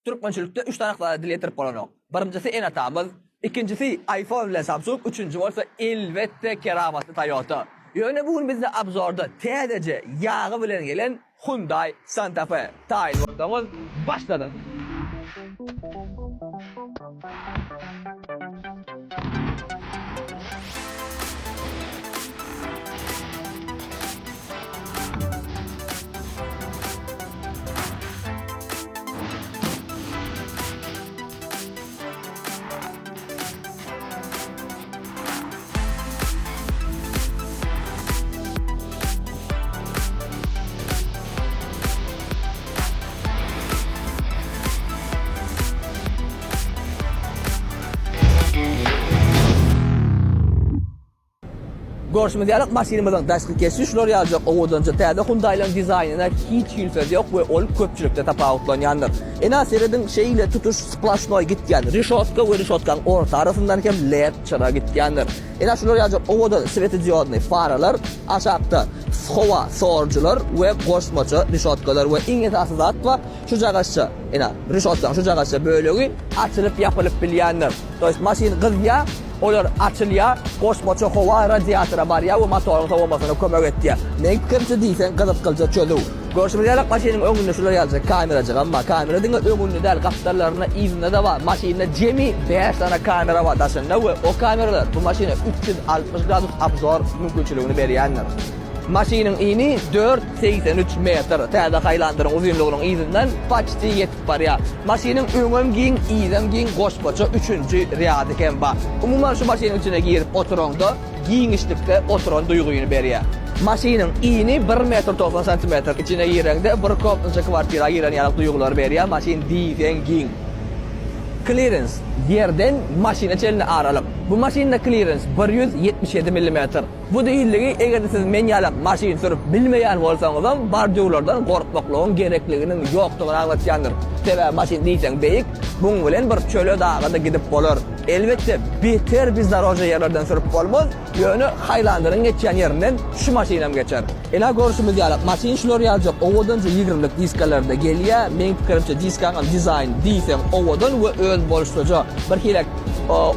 Türkmençilikde üç sany zada dil ýetirip bolanok. Birinjisi ene-atamyz, ikinjisi iPhone bilen Samsung, üçünji bolsa elbetde keramatly Toyota. Ýöne bu gün bizde obzorda täzeje ýagy bilen gelen Hyundai Santa Fe. Taýyn bolsaňyz başladyk. Görşümiz ýaly, maşynymyzyň daşky keşbi şular ýalyjak owadanja täze Hyundai-laryň dizaýnyna hiç hili söz ýok we ol köpçülikde tapawutlanýandyr. Ine, serediň, şeýle tutuş splaşnoý gitýän reşotka we reşotkanyň orta arasyndan hem led çyra gitýändir. Ine, şular ýalyjak owadan swetodiodnyý faralar, aşakda howa sorujylar we goşmaça reşotkalar we iň esasy zat bar, şujagaşça, ine, reşotkanyň şujagaşça bölegi açylyp-ýapylyp bilýändir. To ýest maşyn gyzýar, olar açylýar, goşmaça howa radiatora barýar we motoryň sowamasyna kömek etýär. Meň pikirimçe diýseň gyzyklyja çözüw. Görşümiz ýaly maşynyň öňünde şular ýalyja kamerajygam bar. Kamera diňe öňünde däl, gapdallarynda, yzynda-da bar. Maşynda jemi bäş sany kamera bar daşynda we o kameralar bu maşyna 360 gradus obzor mümkinçiligini berýändir. Maşynyň ini dört 83 metr. Täze Highlanderyň uzynlygynyň yzyndan paçti ýetip barýar. Maşynyň öňem giň, yzam giň, goşmaça üçünji rýady hem bar. Umuman şu maşynyň içine girip oturaňda giňişlikde oturan duýgyny berýär. Maşynyň ini bir metr 90 santimetr. Içine gireňde bir komnatça kwartira giren ýaly duýgulary berýär. Maşyn diýseň giň. Klirens, ýerden maşyna çenli aralyk. Bu maşynda klirens 177 millimetr. Bu diýildigi, eger-de siz men ýaly maşyn sürüp bilmeýän bolsaňyzam, bordýurlardan gorkmaklygyň gerekliginiň ýokdugyny aňlatýandyr. Sebäbi maşyn diýseň beýik, muň bilen bir çöle, daga-da gidip bolar. Elbetde, beter bezdorožnyý ýerlerden sürüp bolmaz, ýöne Highlanderyň geçýän ýerinden şu maşynam geçer. Ine, görşümiz ýaly, maşyn şular ýalyjak owadanja ýigrimlik diskalarda gelýär. Meň pikirimçe, diskaňam dizaýny diýseň owadan we özboluşlyja. Birhili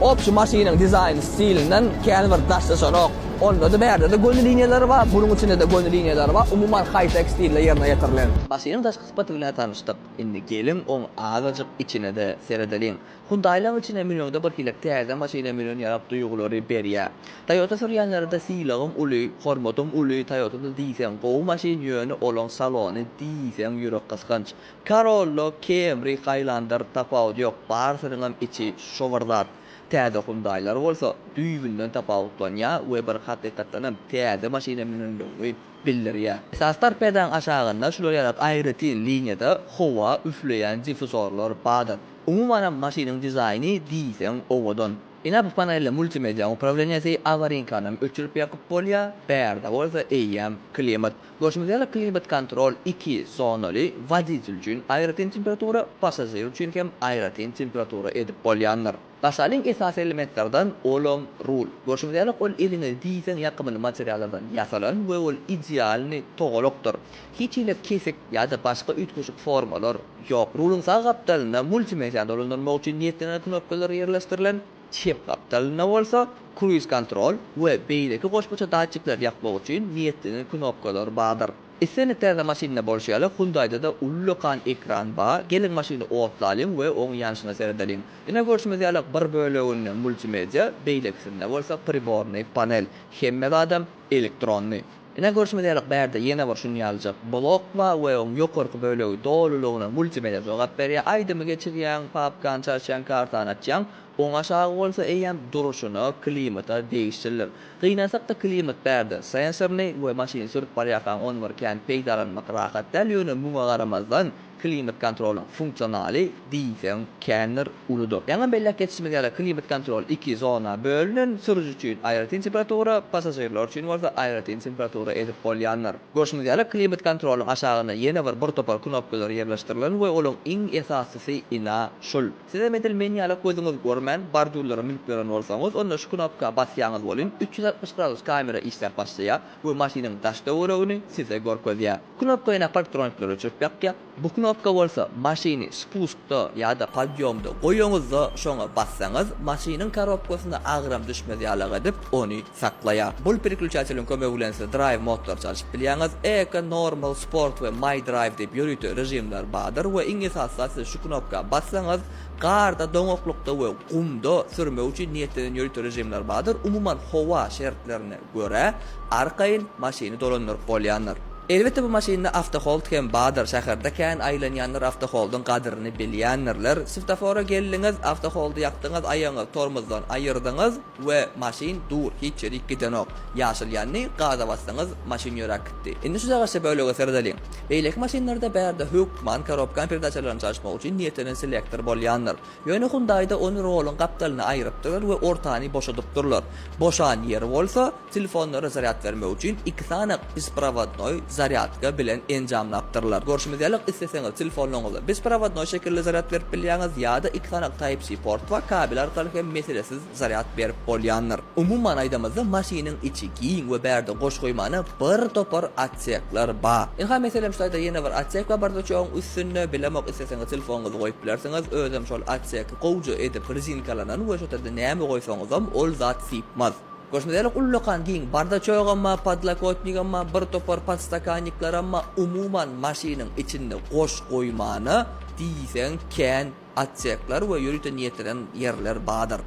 Obşi maşynyň dizaýn stilinden kän bir daşlaşanok. Onda-da bärde-de göni liniýalary bar, bunuň içinde-de göni liniýalary bar. Umuman haý-tek stilde ýerine ýetirilen. Maşynyň daşky sypaty bilen tanyşdyk. Indi geliň oň azajyk içine-de seredeliň. Hyundai-laň içine müneňde bir hili täze maşyna münen ýalak duýgulary berýär. Toyota sürýänlere-de sylagym uly, hormatym uly, Toyota-da diýseň gowy maşyn, ýöne olaň salony diýseň ýürekgysgynç. Corolla, Camry, Highlander tapawudy ýok, barysynyňam içi şo bir zat. Täze Hyundai-lar bolsa düýbünden tapawutlanýar we bir hakykatdanam täze maşyna münenligiňi bildirýär. Esasy torpedaň aşagynda şular ýaly aýratyn liniýada howa üfleýän diffuzorlar bardyr. Umumanam maşynyň dizaýny diýseň owadan. Ine bu panelde multimediaň uprawleniýesi, awariňkanam öçürip ýakyp bolýar, bärde bolsa eýýäm klimat. Görşümiz ýaly, klimat-kontrol iki zonaly, woditel üçin aýratyn temperatura, passažir üçin hem aýratyn temperatura edip bolýandyr. Başalyň esasy elementlerden olam rul. Görşümiz ýaly, ol eliňe diýseň ýakymly materiallardan ýasalan we ol idealny togalakdyr. Hiç hili kesik ýa-da başga üýtgeşik formalar ýok. Ruluň sag gapdalynda multimediany dolandyrmak üçin niýetlenen knopkalar ýerleşdirilen. Çep gapdalynda bolsa kruiz-kontrol we beýleki goşmaça datçikleri ýakmak üçin niýetlenen knopkalar bardyr. Islendik täze maşynda bolşy ýaly, Hyundai-da-da ullakan ekran bar. Geliň maşyny otlalyň we oň ýanyşyna seredeliň. Ine görşümiz ýaly bir böleginde multimedia, beýlekisinde bolsa pribornyý panel. Hemme zadam elektronnyý. Ine görşümiz ýaly bärde ýene bir şuny ýalyjak blok bar we oň ýokarky bölegi dolulygyna multimedia jogap berýär. Aýdymy geçirýäň, papkany çalyşýaň, kartany açýaň. Oň aşagy bolsa eýýäm durşuna klimata degişlidir. Gynansakda klimat bärde sensorly we maşyny sürüp barýarkaň ony bir kän peýdalanmak rahat däl, ýöne muňa garamazdan klimat kontrolyň funksionaly diýseň kändir, uludyr. Ýaňam belläp geçişimiz ýaly klimat kontrol iki zona bölünen, sürüji üçin aýratyn temperatura, passažirler üçin bolsa aýratyn temperatura edip bolýandyr. Görşümiz ýaly klimat kontrolyň aşagynda ýene bir bir topar knopkalar ýerleşdirilen we olaň iň esasysy ina şul. Sizem edil men ýaly gözüňiz görmän bordýurlara münüp ýören bolsaňyz, onda şu knopka basýaňyz welin 360 gradus kamera işläp başlaýar we maşynyň daş-töweregini size görkezýär. Knopka ýene parktronikleri öçürip ýakýar. Bu knopka bolsa maşyny spuskda ýa-da podýomda goýaňyzda şoňa bassaňyz maşynyň korobkasyna agram düşmez ýalak edip ony saklaýar. Bul pereklýuçateliň kömegi bilen siz drive modlary çalşyp bilýäňiz. Eco, Normal, Sport we My Drive diýip ýörite režimler bardyr we iň esasy zat siz şu knopka bassaňyz garda, doňaklykda we gumda sürmek üçin niýetlenen ýörite režimler bardyr. Umuman howa şertlerine görä arkaýyn maşyny dolandyryp bolýandyr. Elbetde bu maşynda awtohold hem bardyr. Şäherde kän aýlanýanlar awtoholdyň gadyryny bilýändirler. Swetofora geldiňiz, awtoholdy ýakdyňyz, aýagyňyzy tormozdan aýyrdyňyz we maşyn dur, hiç ýerik gidenok. Ýaşyl ýandy, gaza basdyňyz, maşyn ýöräp gitdi. Indi şu jagaşja bölege seredeliň. Beýleki maşynlarda bärde hökman korobkanyň peredaçalaryny çalyşmak üçin niýetlenen selektor bolýandyr. Ýöne Hyundai-da ony roluň gapdalyna aýrypdyrlar we ortany boşadypdyrlar. Boşan ýeri bolsa, telefonlara zarýad bermek üçin iki sany besprowodnoý zarýadka bilen enjamlapdyrlar. Görşümiz ýaly, isleseňiz telefonlaryňyza besprowodnoý şekilde zarýad berip bilýäňiz ýa-da iki sany Type-C port bar, kabel arkaly hem meselesiz zarýad berip bolýandyr. Umuman aýdamyzda maşynyň içi giň we bärde goş goýmana bir topar otsekler bar. Ynha meselem şu taýda ýene bir otsek bar bardaçogyň üstünde bilemok isleseňiz telefonyňyzy goýup bilersiňiz özem şol otseki gowja edip rezinkalanan we şo taýda näme goýsaňyzam ol zat sypmaz. Görşüňiz ýaly ullakan giň bardaçogam bar podlokotnigam bar bir topar podstakanniklaram bar umuman maşynyň içinde goş goýmana diýseň kän Otsekler we ýörite niýetlenen ýerler bardyr.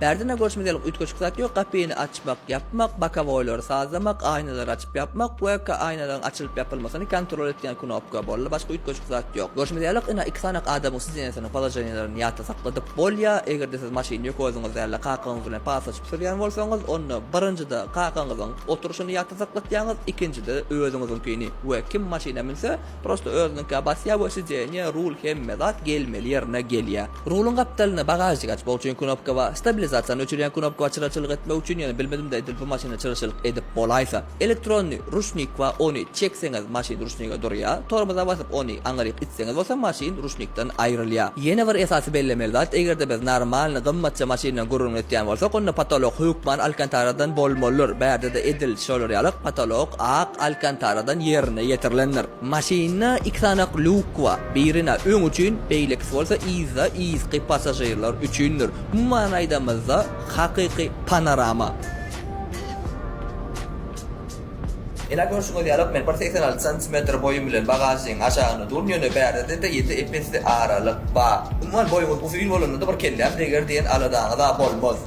Bärde-ne görşümiz ýaly üýtgeşik zat ýok, gapyny açmak, ýapmak, bokowoýlary sazlamak, aýnalary açyp ýapmak we aýnalaryň açylyp ýapylmasyny kontrol etýän knopka boldy, başga üýtgeşik zat ýok. Görşümiz ýaly, ynha iki sany adamyň sidenýesiniň položeniýelerini ýatda sakladyp bolýar, eger-de siz maşyny ýeke özüňiz däl-de kakaňyz bilen paslaşyp sürýän bolsaňyz, onda birinjide kakaňyzyň oturyşyny ýatda saklatýaňyz, ikinjide özüňiziňkini we kim maşyna münse, Prosto özüniňkä basýa we sidenýe, rul hemme zat gelmeli ýerine gelýä. Ruluň gapdalynda bagažnik açmak üçin knopka bar, stabilizasiýany öçürýän knopka bar çyraçylyk etmek üçin, ýöne bilmedimde edil bu maşynda çyraçylyk edip bolaýsa. Elektronnyý ruşnik bar ony çekseňiz maşyn ruşnige durýa, tormoza basyp ony aňryk itseňiz bolsa maşyn ruşnikden aýrylýa. Ýene bir esasy bellemeli zat egerde biz normalny gymmatja maşyndan gürrüň etýän bolsak onda potolok hökman alkantaradan bolmalydyr, bärdede edil şolar ýalyk potolok ak alkantaradan ýerine ýetirilendir. Maşynda iki sanak lýuk bar. Birine öň üçin, beýlekisi bolsa yzda yzky passažirler üçindir. Umuman aýdamyzda, hakyky panorama. Ine görşüňiz ýaly, men bir 86 santimetr boýum bilen bagažnigiň aşagynda durun, ýöne bärde-de ýedi ep-esli aralyk bar. Umuman boýuňyz uzyn bolanda-da bir kelläm deger diýen aladaňyz-a bolmaz.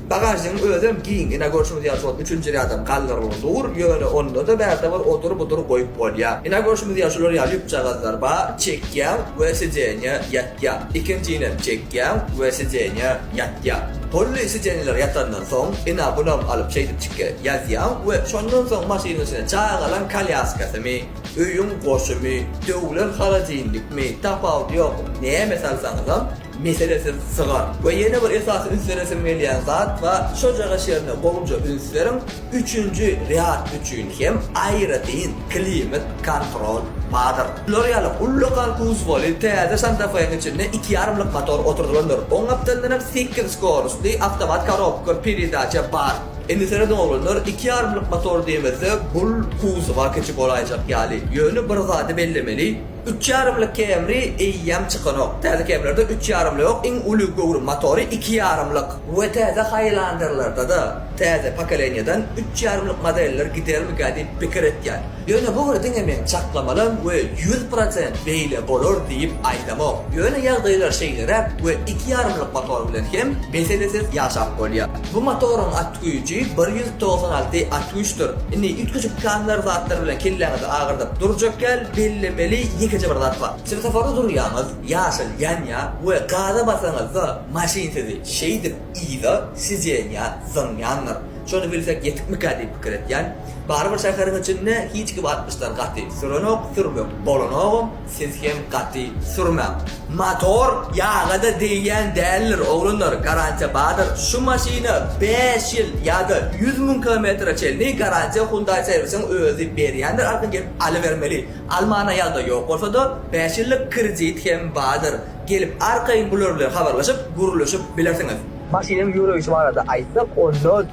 Bagažnigiň özem giň, ine görşüňiz ýaly şol üçünji rýadam galdyrylygy dur, ýöne onda-da bärde bir odur-budur goýup bolýar. Ine görşümiz ýaly şular ýaly ýüpjagazlar bar, çekýäň we sidenýe ýatýar. Ikinjinem çekýäň we sidenýe ýatýar. Polly sidenýeler ýatandan soň, ine bunam alyp şeýdipjikge ýazýaň we şondan soň maşynyň içine çagalaň kolýaskasymy, öýüň goşumy, döwlen holodilnikmi, tapawudy ýok, näme salsaňyzam, Meselesiz sygar. We ýene bir esasy üns beresim gelýän zat bar, şojagaş ýerine gowuja üns beriň, üçünji rýad üçin hem aýratyn klimat kontrol bardyr. Bular ýaly ullakan kuzowly täze Santa Fe-niň içinde iki ýarymlyk motor oturdylandyr. Oň gapdalyndanam sekiz skorostly awtomat korobka peredaça bar. Indi serediň oglanlar, iki ýarymlyk motor diýemizde bul kuzowa kiçi bolaýjak ýaly. Ýöne bir zady bellemeli, Üç ýarymlyk Camry eýýäm çykanok. Täze Camry-lerde üç ýarymly ýok, iň uly göwrüm motory iki ýarymlyk. We täze Highlander-larda-da täze pokoleniýadan üç ýarymlyk modeller gidermikä diýip pikir etýän. Ýöne bu bir diňe meň çaklamalam we 100% beýle bolar diýip aýdamok. Ýöne ýagdaýlar şeýleräk we iki ýarymlyk motor bilen hem meselesiz ýaşap bolýar. Bu motoryň at güýji 196 at güýçdür. Indi üýtgeşik planlar zatlar bilen kelläňizi agyrdyp durjak däl, bellemeli ýekeje bir zat bar. Swetoforda durýaňyz, ýaşyl ýanýar we gaza basaňyzda maşyn sizi şeýdip yza sidenýa zyňýandyr. Şony bilsek ýetikmikä diýip pikir etýän. Barybir şäheriň içinde hiç kim altmyşdan gaty sürenok, sürmek bolanogam. Siz hem gaty sürmäň. Motor ýaga-da degýän däldir oglanlar garantiýa bardyr şu maşyna 5 ýyl ýa-da 100 müň kilometre çenli garantiýa Hyundai servisiň özi berýändir arkaýyn gelip alybermeli almana ýagdaý ýok bolsada 5 ýyllyk kredit hem bardyr gelip arkaýyn bular bilen habarlaşyp gürleşip bilersiňiz. Maşynyň ýöreýşi barada aýtsak onda.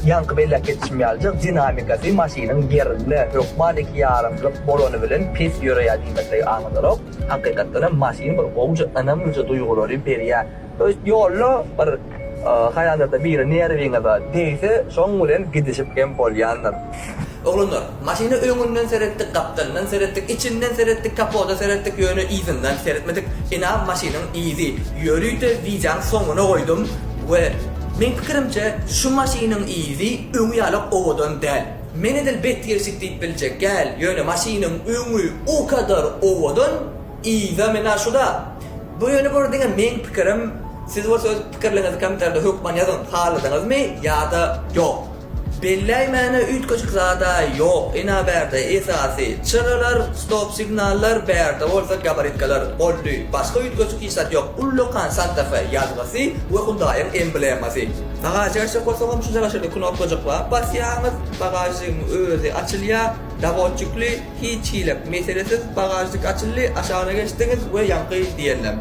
Ýaňky belläp geçişim ýalyjak dinamikasy maşynyň ýerinde hökman ikiýarymlyk bolany bilen pes ýöreýär diýmekligi aňladanok. Hakykatdan hem maşyn bir gowja ynamlyja duýgulary berýär. To ýest ýolda bir haýallarda biri nerwiňize degse şoň bilen gidişip hem bolýandyr. Oglanlar, maşyna öňünden seretdik, gapdalyndan seretdik, içinden seretdik, kapoda seretdik, ýöne yzyndan seretmedik. Ina maşynyň yzy. Ýörite wideoň soňuna goýdum we meň pikirimçe şu maşynyň yzy öňi ýalak owadan däl. Men edil bet gelşik diýip biljek gäl, ýöne maşynyň öňi o kadar owadan, yza mena şuda. Bu ýöne bir diňe meň pikirim, siz bolsa öz pikirleriňizi kommentarda hökman ýazyň, haladyňyzmy ýa-da ýok. Belläýmäne üýtgeşik zada ýok ina bärde esasy çyralar stop signallar bärde bolsa gabaritkalar boldy başga üýtgeşik hiç zat ýok ullakan Santa Fe ýazgysy we Hyundaiň emblemasy. Bagažy açjak bolsaňam şujagaz şeýle knopkajyk bar basýaňyz bagažnigiň özi açylýar dawotçikli hiç hili meselesiz bagažnik açyldy aşagyna geçdiňiz we ýaňky diýenlem.